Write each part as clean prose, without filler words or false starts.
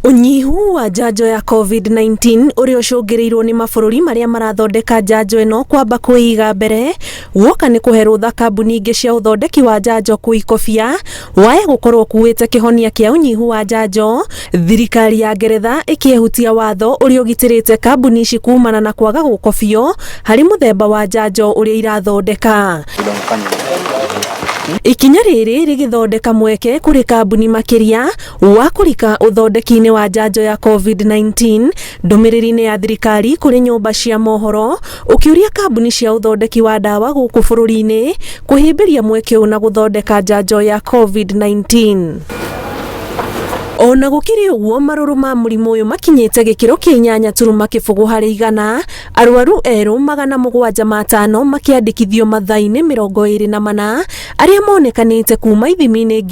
Ũnyihu wa njanjo ya COVID-19 ũrĩa ũcũngĩrĩirwo nĩ mabũrũri marĩa marathondeka njanjo ĩno kwamba kwĩiga mbere guoka nĩ kũhe rũtha kambuni ingĩ cia ũthondeki wa njanjo kũikobia waya gũkorwo ũkuĩte kĩhonia kĩa ũnyihu wa njanjo. Thirikari ya Ngeretha ĩkĩehutia watho ũrĩa ũgitĩrĩte kambuni ici kumana na kwaga gũkobio harĩ mũthemba wa njanjo ũrĩa irathondeka. Ikinya rĩrĩ rĩgĩthondeka mweke kũrĩ kambuni makĩria wa kũrika ũthondeki-inĩ wa njanjo ya COVID-19. Ndũmĩrĩri-inĩ ya thirikari kũrĩ nyũmba cia mohoro ũkĩũria kambuni cia ũthondeki wa ndawa gũkũ bũrũri-inĩ kũhĩmbĩria mweke ũyũ na gũthondeka njanjo ya COVID-19. Ona gũkĩrĩ ũguo, marũrũ ma mũrimũ ũyũ makinyĩte gĩkĩro kĩa 8.0 harĩ igana, arwaru erũ 705 makĩandĩkithio mathaa-inĩ 24 arĩa monekanĩte kuma ithimi-inĩ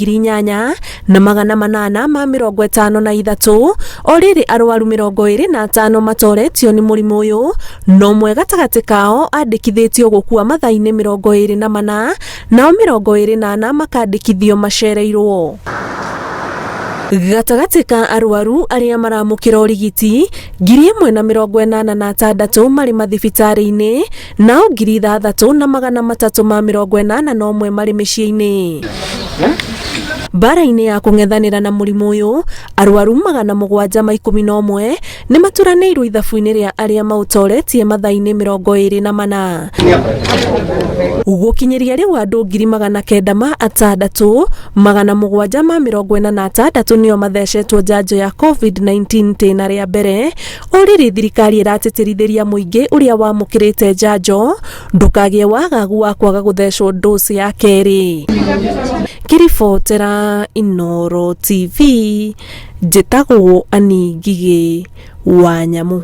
8,853. O rĩrĩ, arwaru 25 matoretio nĩ mũrimũ ũyũ, na ũmwe gatagatĩ kao andĩkithĩtio gũkua mathaa-inĩ 24, nao 24 makandĩkithio macereirwo. Gatagatĩ ka arwaru arĩa maramũkĩra ũrigiti, 1,086 marĩ mathibitarĩ-inĩ, nao 6,381 marĩ mĩciĩ-inĩ. Mbara-inĩ ya kũng'ethanĩra na mũrimũ ũyũ, arwaru 711 nĩ maturanĩirwo ithabu-inĩ rĩa arĩa maũtoretie mathaa-inĩ 24. Gũkinyĩria rĩu, andũ 906,746 nĩo mathecetwo njanjo ya COVID-19 tĩna rĩa mbere. O rĩrĩ, thirikari ĩratĩtĩrithĩria mũingĩ ũrĩa wamũkĩrĩte njanjo ndũkagĩe wagagu wa kwaga gũthecwo dose ya kerĩ. Ngĩribotera Inooro TV, njĩtagwo Annie Ngigĩ wa Nyamu.